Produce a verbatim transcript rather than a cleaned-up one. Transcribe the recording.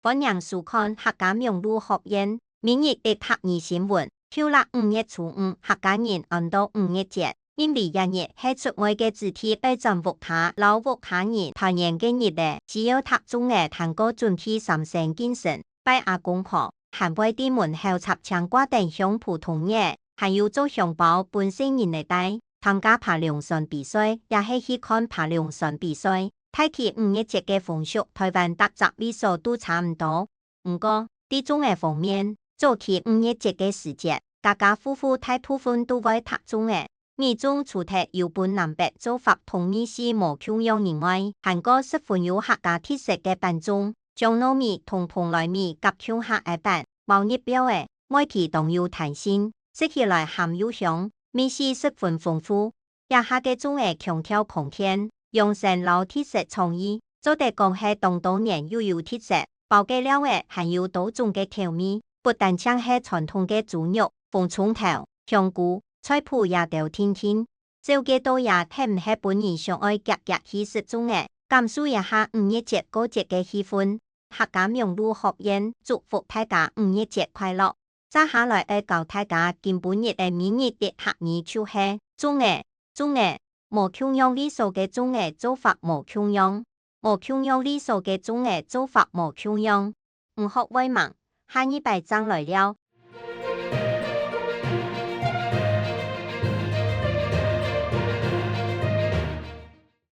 歡迎收看客家網路學院每日一客語新聞。舊曆五月初五，客家人安到五月節，因為這日係出外个子弟愛轉屋下，摎屋下人團圓个日仔，需要䌈粽仔，還過準備三牲敬神、拜阿公婆，還會在門口插青掛燈，像普通日，還有做香包分細人仔戴。參加扒龍船比賽，也係去看扒龍船比賽。大體五月節个風俗，臺灣逐隻位所都差毋多。 毋過，在粽仔方面，早期五月節个時節，家家戶戶大部分都會䌈粽仔。米粽除忒有分南北做法同味緒無共樣以外，還過十分有客家特色个粄粽，將糯米同蓬萊米夾共下挨粄，包入粅仔，外皮當有彈性，食起來鹹又香，味緒十分豐富。 這下个粽仔強調康健、養生摎特色創意，做得講係當多年又有特色。包个料仔還有多種个調味，不單淨係傳統个豬肉、紅蔥頭、香菇、菜脯這兜定定。照計到這係毋係分人想愛遽遽去食粽仔，感受一下五月節過節个氣氛。客家網路學院祝福大家五月節快樂！ 接下來愛教大家今晡日个每日一客語就係粽仔，粽仔，無共樣位所个粽仔做法無共樣，無共樣位所个粽仔做法無共樣。毋學會吂，下二擺正來尞。